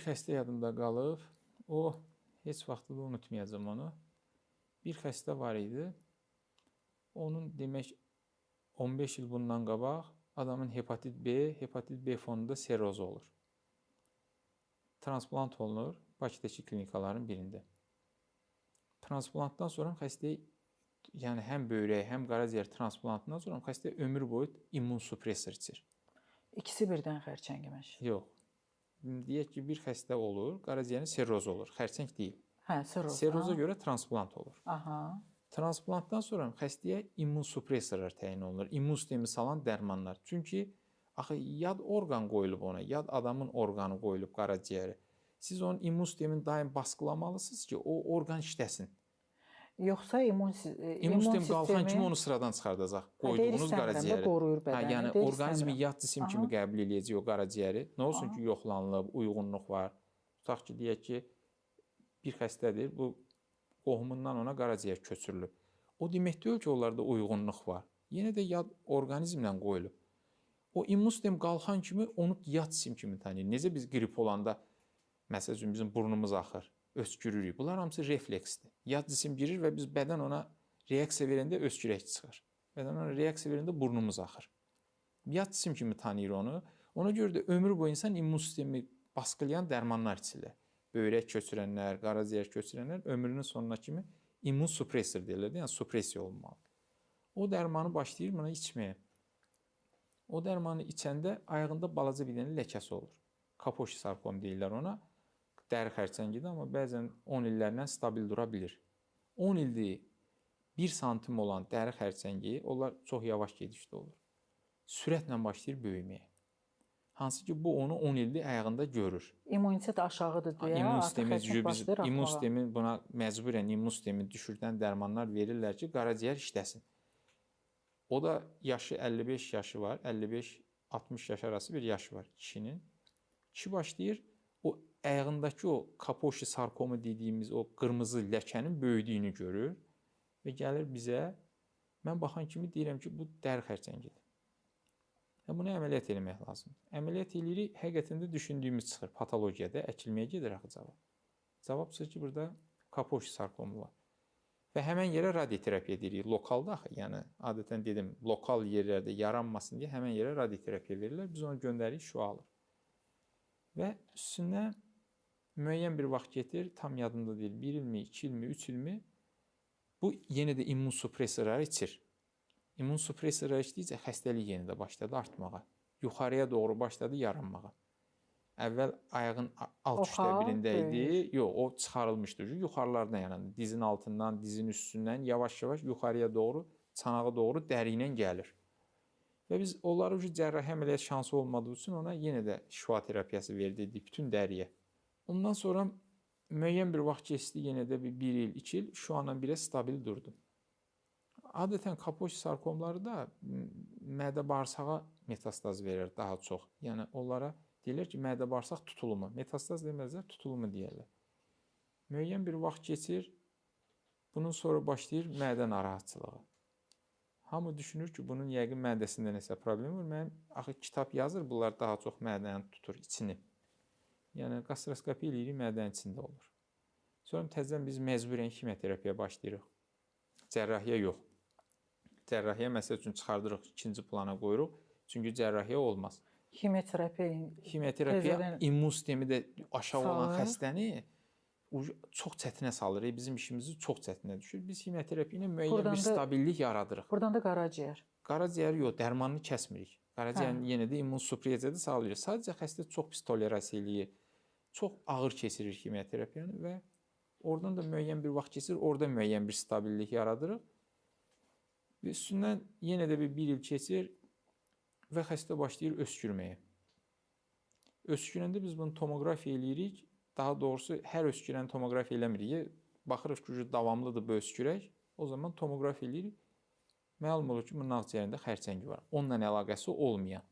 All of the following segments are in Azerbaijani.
xəstə yadımda qalıb. O heç vaxt da unutmayacağam onu. Bir xəstə var idi. Onun demək 15 il bundan qabaq adamın hepatit B fonunda serrozu olur. Transplant olunur Bakıdakı klinikaların birində. Transplantdan sonra xəstəyə, yəni həm böyrək, həm qaraciyər transplantından sonra xəstə ömür boyu immunsupressor içir. İkisi birdən xərçəngimiş. Yox. Deyək ki, bir xəstə olur, qaraciyərin serrozu olur, xərçəng deyil. Hə, serroz. Serroza görə transplant olur. Transplantdan sonra xəstəyə immunsupressorlar təyin olunur. İmmun sistemi salan dərmanlar. Çünki axı yad orqan qoyulub ona, yad adamın orqanı qoyulub qaraciyəri. Siz onun immun sistemini daim baskılamalısınız ki, o orqan işləsin. Yoxsa immun İmmun sistem qalxan kimi onu sıradan çıxardacaq. Qoyduğunuz qaraciyəri. Qoruyur bədəni. Hə, yəni orqanizmi yad cisim kimi qəbul eləyəcək o qaraciyəri. Nə olsun ki, yoxlanılıb, uyğunluq var. Tutaq ki, deyək ki, bir xəstədir, bu qohumundan ona qaraciyər köçürülüb. O demək deyil ki, onlarda uyğunluq var. Yenə də yad orqanizmlə qoyulub. O immun sistem qalxan kimi onu yad cisim kimi tanıyır. Necə biz qrip olanda, məsəl üçün bizim burnumuz axır, öskürürük. Bunlar hamısı refleksdir. Yad cisim girir və biz bədən ona reaksiya verəndə öskürək çıxır. Bədən ona reaksiya verəndə burnumuz axır. Yad cisim kimi tanıyır onu. Ona görə də ömür boyu insan immun sistemi baskılayan dərmanlar içirlər. Böyrək köçürənlər, qaraciyər köçürənlər ömrünün sonuna kimi immunsupressor deyirlər. Yəni supressiya olunmalıdır. O dərmanı başlayır buna içməyə. O dərmanı içəndə ayağında balaca bir dənə ləkəsi olur. Kapoşi sarkom deyirlər ona. Dəri xərçəngidir, amma bəzən 10 illərlə stabil dura bilir. 10 ildir 1 santim olan dəri xərçəngi, onlar çox yavaş gedişdə olur. Sürətlə başlayır böyüməyə. Hansı ki, bu onu 10 ildir ayağında görür. İmmunitet aşağıdır deyə İmmun artıq sistemi xərçəng biz başlayır immun artmağa. sistemi buna məcburən immun sistemi düşürdən dərmanlar verirlər ki, qaraciyər işləsin. O da yaşı 55 yaşı var, 55-60 yaş arası bir yaşı var kişinin. Kişi başlayır o ayağındakı o Kapoşi sarkomu dediyimiz o qırmızı ləkənin böyüdüyünü görür və gəlir bizə. Mən baxan kimi deyirəm ki, bu dəri xərçəngidir. Və bunu əməliyyat eləmək lazımdır. Əməliyyat eləyirik, həqiqətən də düşündüyümüz çıxır. Patologiyada əkilməyə gedir axı cavab. Cavab çıxır ki, burada Kapoşi sarkomu var. Və həmən yerə radioterapiya deyirik. Lokalda axı, yəni adətən dedim, lokal yerlərdə yaranmasın deyə həmən yerə radioterapiya verirlər. Biz onu göndəririk, şüa alır. Və üstünə müəyyən bir vaxt getir, tam yadımda deyil, 1 ilmi, 2 ilmi, 3 ilmi, bu yenə də immunsupressorları içir. İmmunsupressorları içdikcə xəstəlik yenə də başladı artmağa. Yuxarıya doğru başladı yaranmağa. Əvvəl ayağın alt Oxa, üçdə birində idi. böyüyür. Yox, o çıxarılmışdı. Yuxarılardan yarandı. Dizin altından, dizin üstündən yavaş-yavaş yuxarıya doğru, çanağa doğru dəri ilə gəlir. Və biz onları cərrahi əməliyyat şansı olmadığı üçün ona yenə də şüa terapiyası verdirdik bütün dəriyə. Ondan sonra müəyyən bir vaxt keçdi, yenə də bir il, 2 il şüanla biraz stabil durdu. Adətən Kapoşi sarkomları da mədə bağırsağa metastaz verir daha çox. Yəni onlara deyirlər ki, mədə bağırsaq tutulumu. Metastaz deməzlər, tutulumu deyirlər. Müəyyən bir vaxt keçir, bunun sonra başlayır mədə narahatçılığı. Hamı düşünür ki, bunun yəqin mədəsində nəsə problem var. Mənim axı kitab yazır, bunlar daha çox mədəni tutur, içini. Yəni gastroskopiya eləyirik, mədənin içində olur. Sonra təzədən biz məcburən ximiyoterapiyaya başlayırıq. Cərrahiyyə yox. Cərrahiyyə məsəl üçün çıxardırıq, ikinci plana qoyuruq. Çünki cərrahiyyə olmaz. Ximioterapiya Ximioterapiya təzədən immun sistemi də aşağı olan salır. Xəstəni çox çətinə salır. Bizim işimizi çox çətinə düşür. Biz ximioterapiya ilə müəyyən Buradan bir da- stabillik yaradırıq. Buradan da qaraciyər. Qaraciyər yox, dərmanını kəsmirik. Qaraciyərin yenə də immun supressiyada sağlayır. Sadəcə xəstə çox pis tolerasiya eləyir. Çox ağır keçirir ximioterapiyanı və oradan da müəyyən bir vaxt keçir, orada müəyyən bir stabillik yaradırıq. Və üstündən yenə də bir il keçir və xəstə başlayır öskürməyə. Öskürəndə biz bunu tomoqrafiya eləyirik. Daha doğrusu hər öskürən tomoqrafiya eləmirik. Baxırıq ki, davamlıdır bu öskürək. O zaman tomoqrafiya eləyirik. Məlum olur ki, bunun ağciyərində xərçəngi var. Onunla əlaqəsi olmayan.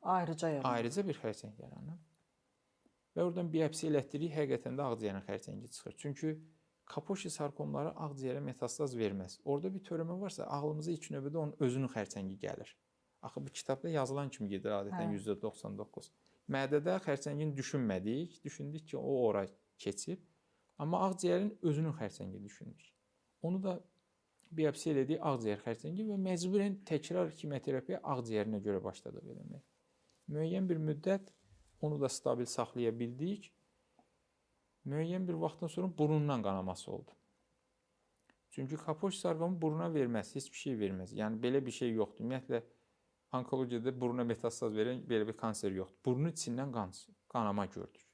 Ayrıca yaranır. Ayrıca bir xərçəng yaranır. Və oradan biopsiya elətdiririk, həqiqətən də ağciyərin xərçəngi çıxır. Çünki Kapoşi sarkomları ağciyərə metastaz verməz. Orada bir törəmə varsa, ağlımıza ilk növbədə onun özünün xərçəngi gəlir. Axı bu kitabda yazılan kimi gedir adətən %99. Mədədə xərçəngini düşünmədik. Düşündük ki, o ora keçib. Amma ağciyərin özünün xərçəngi düşündük. Onu da biopsiya elədik ağciyər xərçəngi və məcburən təkrar kimyoterapiya ağciyərinə görə başladıq eləməyə. Müəyyən bir müddət onu da stabil saxlaya bildik. Müəyyən bir vaxtdan sonra burundan qanaması oldu. Çünki Kaposi sarkomu buruna verməz, heç bir şey verməz. Yəni belə bir şey yoxdur. Ümumiyyətlə onkologiyada buruna metastaz verən belə bir kanser yoxdur. Burnun içindən qanama gördük.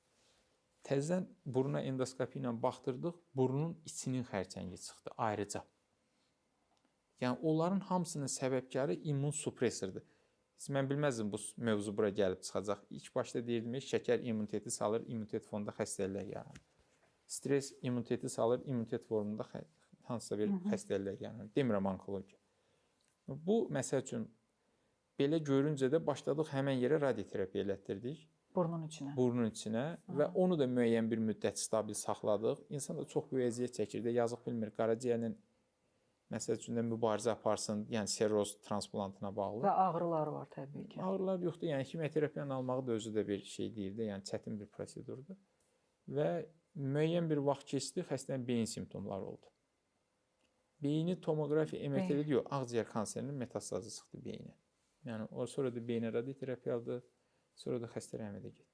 Təzədən buruna endoskopi ilə baxdırdıq, burnun içinin xərçəngi çıxdı ayrıca. Yəni onların hamısının səbəbkarı immun supressordur. Heç mən bilməzdim bu mövzu bura gəlib çıxacaq. İlk başda deyirdim ki, şəkər immuniteti salır, immunitet fonunda xəstəliklər yaranır. Stres immuniteti salır, immunitet formunda hansısa bir xəstəliklər yaranır. Demirəm onkologiya. Bu məsəl üçün belə görüncə də başladıq həmən yerə radioterapiya elətdirdik. Burnun içinə. Burnun içinə və onu da müəyyən bir müddət stabil saxladıq. İnsan da çox böyük əziyyət çəkir də, yazıq bilmir qaraciyərlə məsəl üçün də mübarizə aparsın, yəni seroz transplantına bağlı. Və ağrıları var təbii ki. Ağrılar yoxdur, yəni kimyoterapiyanı almağı da özü də bir şey deyil də, yəni çətin bir prosedurdur. Və müəyyən bir vaxt keçdi, xəstənin beyin simptomları oldu. Beyni tomoqrafiya, MRT-də yox, ağciyər kanserinin metastazı çıxdı beyinə. Yəni o sonra da beyinə radioterapiya aldı, sonra da xəstə rəhmətə getdi.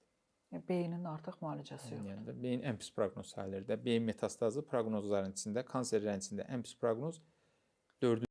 Beynin artıq müalicəsi yoxdur. Yəni də beyin ən pis proqnoz sayılır da. Beyin metastazı proqnozların içində, kanserlərin içində ən pis proqnoz 4-cü